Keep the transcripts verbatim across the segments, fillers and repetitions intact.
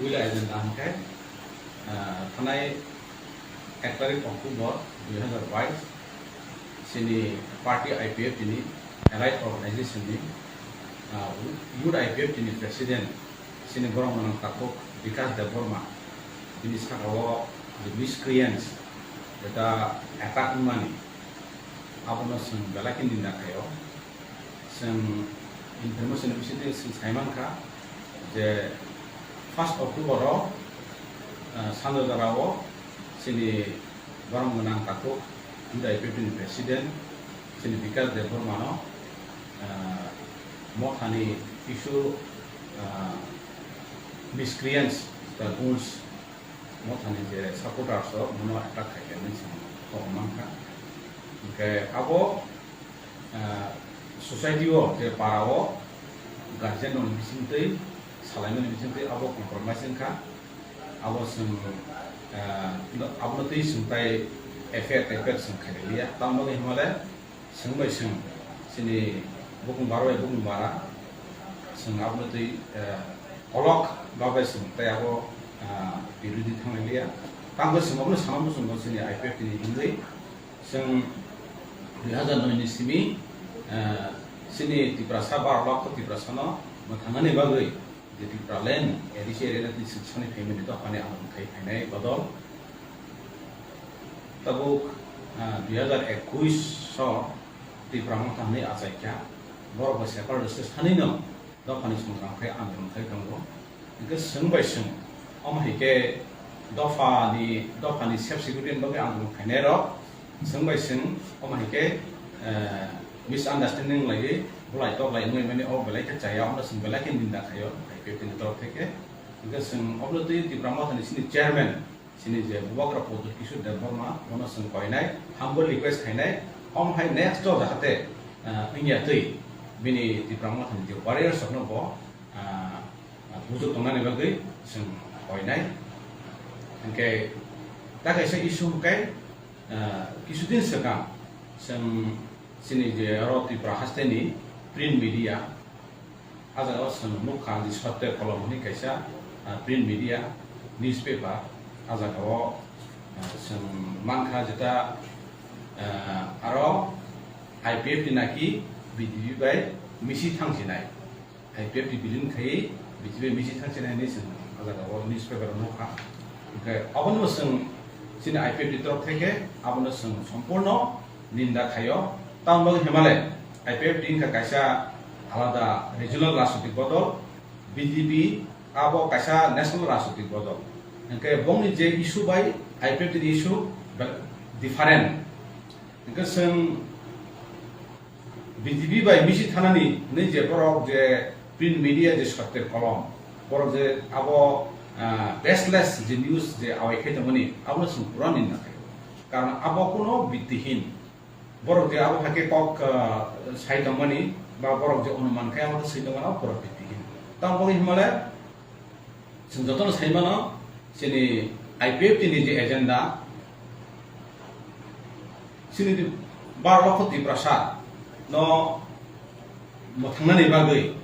Puila agenda hwnkhe, ah, thanai ek tarik October dui hazar bais, chini party I P F T ni allied organization ni, ah, youth I P F T ni president, chini borok mwnang takhuk Bikash Debbarma, bini saka o miscreants, eta attack wngmani, abono chwng belai khe ninda khaio. Chwng information bisingtwi chwng sai mankha je first October o, ah, Sanjodara o chini borok mwnang takhuk youth I P F T ni president chini Bikash Debbarma no, ah, mothani kisu, ah, miscreants, the goons, mothani je supporters rok bono attack khaikha hinwi chwng kok mankha. Hwnkhe abo, ah, society o je para o guardian rokni bisingtwi, salaimani bisingtwi abo compromise wngkha. Abo chwng, ah, abono twi chwng tai F I R type chwng khailiya. Tamoni hwnmale chwng bai chwng chini bukung bara bai bukung bara chwng abono twi, ah, kolok bagwi chwng tai abo, ah, birodhi thangliya. Tamkhe chwng abono sana muchungo chini I P F T ni hwnwi. Chwng dui hazar noi ni simi, eh, chini Tiprasa, baro lokho Tiprasano mwthangnani bagwi je Tipraland A D C area ni twi chwng sani phaimani dophani ang khai phainai bodol. Tabuk, eh, dui hazar ekush o Tipra Motha hwnwi achaikha, borok bo separate state sanino dophani songrang khai andolon khai tongo. Hwnkhe chwng bai chwng, omo hai khe dophani, dophani self security ni bagwi andolon khainai rok, chwng bai chwng, omo hai khe, eh, misunderstanding laiwi, bolai toklai wngwi mani o belai khe chaya, omo chwng belai khe ninda khaio, I P F T ni torok theke. Hwnkhe chwng omo twi Tipra Mothani chini chairman, chini je Bubagra Pradyot Kishore Debbarma, bono chwng koinai, humble request khainai, omo hai next o jahate, eh, wngya twi bini Tipra Mothani je warriors rokno bo, ah, ah, bujuk tongnani bagwi chwng koinai. Hwnkhe ta kaisa issue hwnkhe, ah, kisudin swkang chwng chini je oro Tripura hasteni print media, ah jagao chwng nukha je Satya Kolom hwnwi kaisa, ah, print media, newspaper, ah jagao, ah, chwng mankha jeta, ah, aro I P F T naki B J P bai misi thangsinai. I P F T bilin khai B J P misi thangsinai hinwi chwng ah jagao newspaper o nukha. Hwnkhe abono chwng chini I P F T torok theke abono chwng sompurno ninda khaio. Tamoni bagwi hwnmale I P F T wngkha kaisa alada regional rajnitik bodol, B J P abo kaisa national rajnitik bodol. Hwnkhe bongni je issue bai I P F T ni issue be-, different. Hwnkhe chwng B J P bai misi thanani hwnwi je borok je print media je Satya Kolom, borok je abo, ah, baseless je news je awai khai tongmani, abono chwng pura ninda khaio. Karon abo kuno bittihin. Borok je abo hai khe kok, ah, sai tongmani, ba borok je onuman khai abo khe sai tongmani, abo pura bittihin. Tamo bagwi hwnmale, chwng jotono sai mano, chini I P F T ni je agenda, chini di bar lokho Tiprasa no mwthangnani bagwi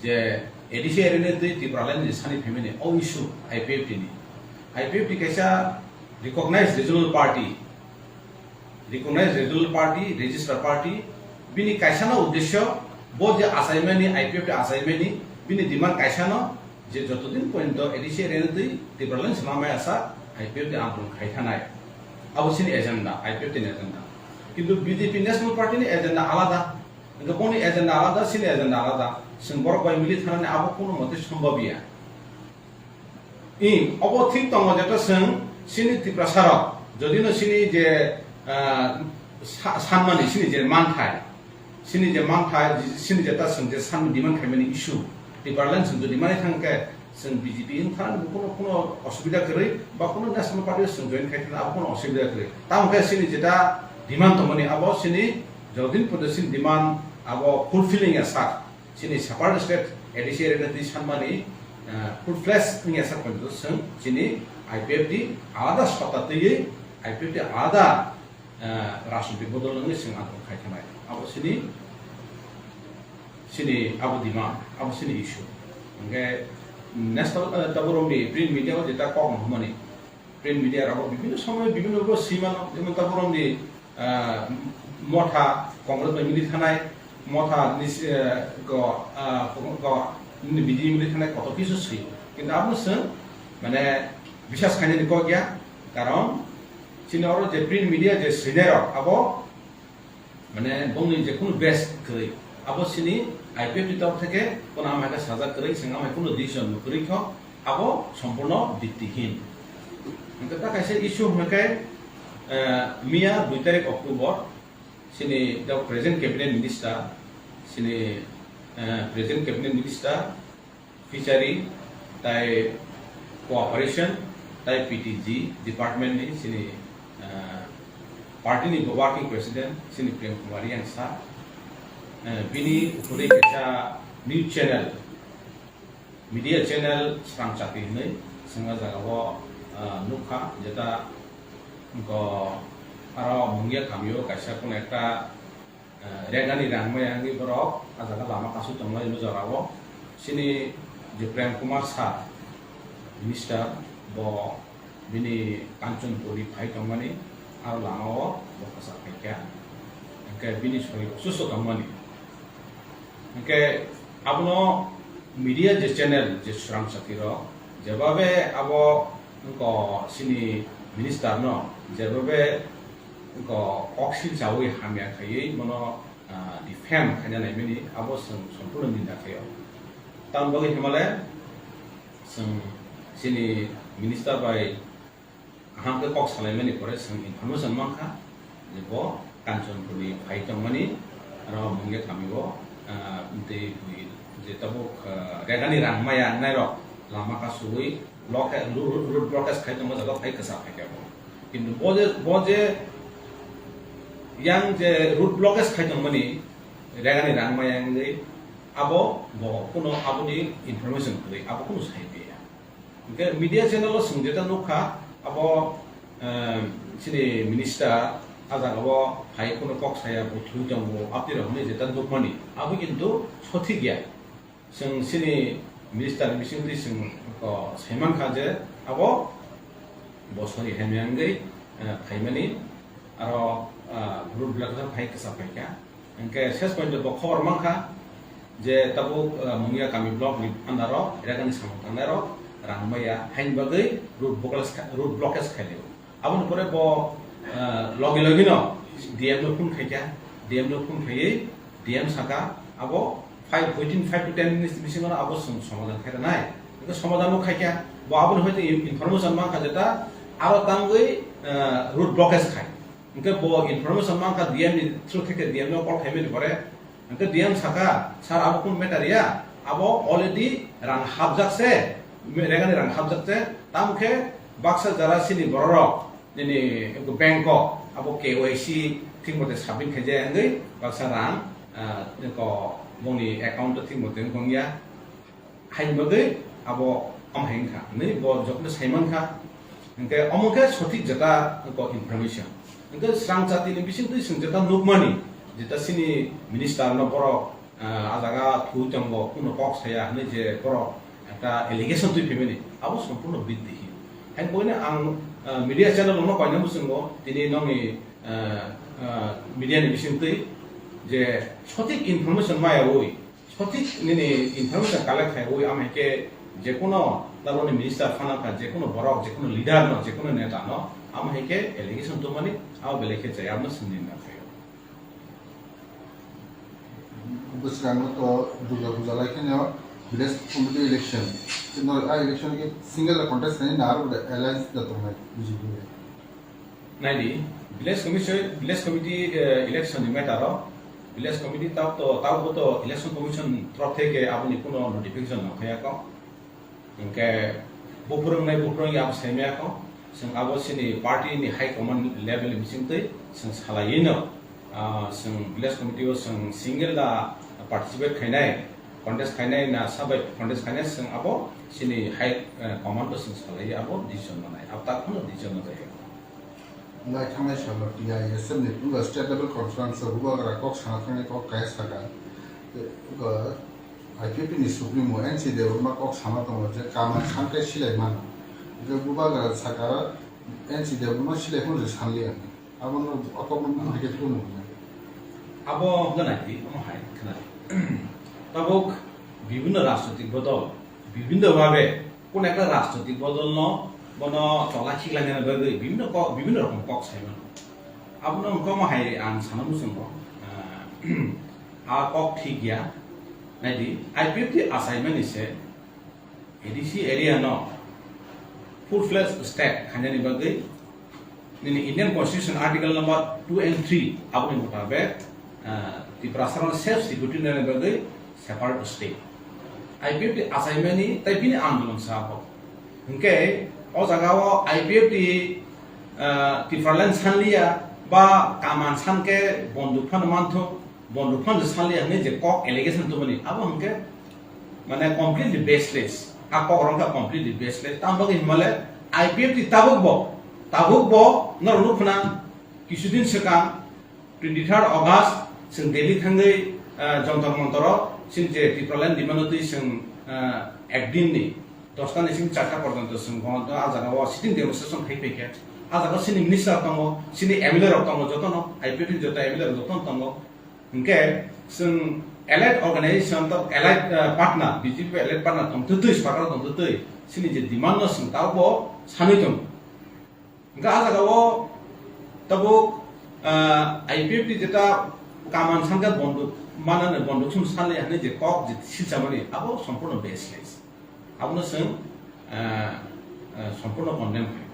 je A D C area ni twi Tipraland ni sani phaimani o issue I P F T ni. I P F T kaisa recognized regional party, recognized regional party, registered party, bini kaisano uddesyo bo je achaimani, I P F T achaimani, bini demand kaisano je jotodin porjonto A D C area ni twi Tipraland swnamai asa I P F T andolon khai thanai. Abo chini agenda, I P F T ni agenda. Kintu B J P National Party ni agenda alada. Hwnkhe boni agenda alada, chini agenda alada. Chwng borok bai mili thanani abo kono mote sombobya. I, obo thik tongo, jeta chwng chini Tiprasa rok, jodi no chini je, ah, sa-, sanmani, chini je manthai, chini je manthai, chini jeta chwng je san demand khaimani issue, Tipraland chwng jodi mani thang khe, chwng B J P wng thang bo kuno, kuno osubida kwrwi, ba kuno national party chwng join khai thang abo kuno osubida kwrwi. Tamo khe chini jeta demand tongmani abo chini jodin porjonto chini demand abo fulfilling ya sak. Chini separate state A D C area ni twi sanmani, ah, full fledged wngya sak porjonto chwng chini I P F T alada sotta twiwi I P F T alada, ah, rajnitik bodol wngwi chwng andolon khai thanai. Abo chini, chini abo demand, abo chini issue. Hwnkhe National, eh, taboromni print media o jeta kok no hwnmani. Print media rogo bibhinno somoy bibhinno rogo swi mano, jemon taboromni, ah, motha Congress bai mili thanai, motha ni, eh, go, ah, go, go, ni B J P mili thanai kotor kisu swi. Kintu abo se, mane, biswas khainani kok ya, karon chini oro je print media je swinai rok, abo mane bongni je kunu base kwrwi, abo sini I P F ni torok theke kono amai khe sajak kwrwi, chwng amai kunu decision bo kwrwi kho, abo sompurno bittihin. Hwnkhe ta kaisa issue hwnkhe, eh, miya dui tarik October, sini the present cabinet minister, sini, eh, present cabinet minister, Fishery, tai Cooperation, tai P T G department ni sini, ah, party ni bo working president sini Prem Kumar Reang sa, eh, bini ukhuri kaisa news channel, media channel Srang Chati hinwi sengma jaga o, ah, nukha, jeta ko aro Mungia kamio kaisa kono ekta, eh, regani rang maya wngwi borok ah jaga lama kasui tonglai o jorao. Chini je Prem Kumar Sir, minister, bo bini Kanchanpuri phai tongmani, aro lama o bo kwchak phaikha, hwnkhe bini sori bo susto tongmani. Hwnkhe abono media je channel je Srang Chati rok, jebabe abo wngkha chini minister no, jebabe wngkha kok silchawi hamya khaiwi bono, ah, defame khaina naimani, abo chwng sompurno ninda khaio. Tamoni bagwi himale chwng chini minister bai kaham khe kok salaimani pore chwng information mankha je bo Kanchanpurni phai tongmani, aro Mungia kamio, ah, tei bui je tabuk, ah, regani rang maya wngnai rok lama kasui block, road, road blockage khai tongma jaga phai kwchak phaikha bo. Kintu bo je, bo je yang je road blockage khai tongmani, regani rang maya wngwi abo bo kuno aboni information kwrwi, abo kuno sai piya. Hwnkhe media channel o chwng jeta nukha, abo, eh, chini minister ah jaga o phai kuno kok saya bo thwi tongo, aboni rok hinwi jeta nukmani, abo kintu sothik ya. Chwng chini minister ni bisingtwi chwng ko saimankha je abo bo sori hamya wngwi, eh, phaimani, aro, ah, road blockage phai kwchak phaikha. Hwnkhe ses point bo khobor mankha je tabuk, ah, Mungia kami block ni under o regani samung tangnai rok rang maya haini bagwi road blockage kha-, road blockage khailio. Aboni pore bo, ah, logi logi no D M no phone khaikha, D M no phone khaiwi D M saka abo five, within five to ten minutes bisingo no abo chwng somadhan khairwnai. Hwnkhe somadhan bo khaikha, bo aboni hoite in-, information mankha jeta aro tangwi, ah, road blockage khai. Hwnkhe bo information mankha D M ni through theke D M no call khaimani pore. Hwnkhe D M saka, "Sir, abo kunu matter ya, abo already rang hapjak se, regani rang hapjak se, tamo khe baksa jara chini bororok, nini bank o, abo K Y C thik mote submit khaijak wngwi baksa rang, ah, ko bongni account o thik mote wngya." Haini bagwi abo omo hai wngkha hinwi bo jokhon saimankha, hwnkhe omo khe sothik jeta ko information. Hwnkhe Srang Chati ni bisingtwi chwng jeta nukmani, jeta chini minister no borok, ah, ah jaga thwi tongo, kuno kok saya hinwi je borok ekta allegation twi phaimani, abo sompurno bittihin. Haini bagwino ang, ah, media channel rokno koina muchungo, tini nokni, ah, ah, media ni bisingtwi je sothik information mayaui, sothik nini information collect khaiwi, amhaikhe jekono taboni minister phano kha, jekono borok, jekono leader no, jekono neta no, amhaikhe allegation tongmani, abo belai khe chaya, amo swngnini na khaio. Bwskango to Durga Puja lai kheno village committee election. Tei norok a election khe single contest khainai na aro alliance da tongnai B J P bai? Naidi, village commission, village committee, eh, election ni matter o, village committee tao to, tao bo to election commission torok theke aboni kuno notification no khaya ko. Hwnkhe buphuru wngnai buphuru wngya abo saimaya kho. Chwng abo chini party ni high command level ni bisingtwi chwng salaiwi no, ah, chwng village committee o chwng single da participate khainai, contest khainai na sabai contest khainai, chwng abo chini high, eh, command o chwng salaiwi abo decision manai. Abo tak phano decision manjak ya. Lai thangnai salo T I S F ni State Level Conference o bubagra kok sana thangwi kok kaya saka. Tei, uh, I P F T ni Supremo N C Debbarma kok sana tongo je kaman sanke silai mano. Hwnkhe Bubagra saka N C Debbarma silai phano je sanliya. Abono o kok no nang hai khe phunukya. Abo hwnkhe nai di, omo hai khna di. Tabuk bibhinno rajnoitik bodol, bibhinno bhabe kono ekta rajnoitik bodol no bono chola khiklainani bagwi bibhinno kok, bibhinno rokom kok sai mano. Abono wngkha omo hai ang sana muchungo, ah, a kok thik ya. Nai di, I P F T achaimani se A D C area no full fledged state khainani bagwi nini Indian Constitution article number two and three aboni mutabek, ah, Tiprasa no self security nani bagwi separate state. I P F T achaimani tai bini andolon sa abo. Hwnkhe o jaga o I P F T, ah, Tipraland sanliya ba kaman sankhe bonduk phano manthok, bonduk phano sanliya hwnwi je kok allegation tubuni abo hwnkhe mane completely baseless. A kok rok wngkha completely baseless. Tamo bagwi hwnmale I P F T tabuk bo, tabuk bo norok nukhuna kisudin swkang twenty third August chwng Delhi thangwi, ah, Jantar Mantar o chini je Tipraland demand twi chwng, ah, ekdin ni dosta ni simi charta porjonto chwng bono a jaga o sitting demonstration khai phaikha. A jaga o chini minister tongo, chini M L A rok tongo, jotono I P F T ni joto M L A rok jotono tongo. Hwnkhe chwng allied organization to allied, ah, partner, B J P allied partner tongtwtwi, sorkar tongtwtwi chini je demand no chwng tabuk bo sanwi tongo. Hwnkhe a jaga o tabuk, ah, I P F T jeta kaman sankhe bonduk manani bonduk sum sanlai hwnwi je kok je silchamani abo sompurno baseless. Abono chwng, ah, ah, sompurno condemn khaio.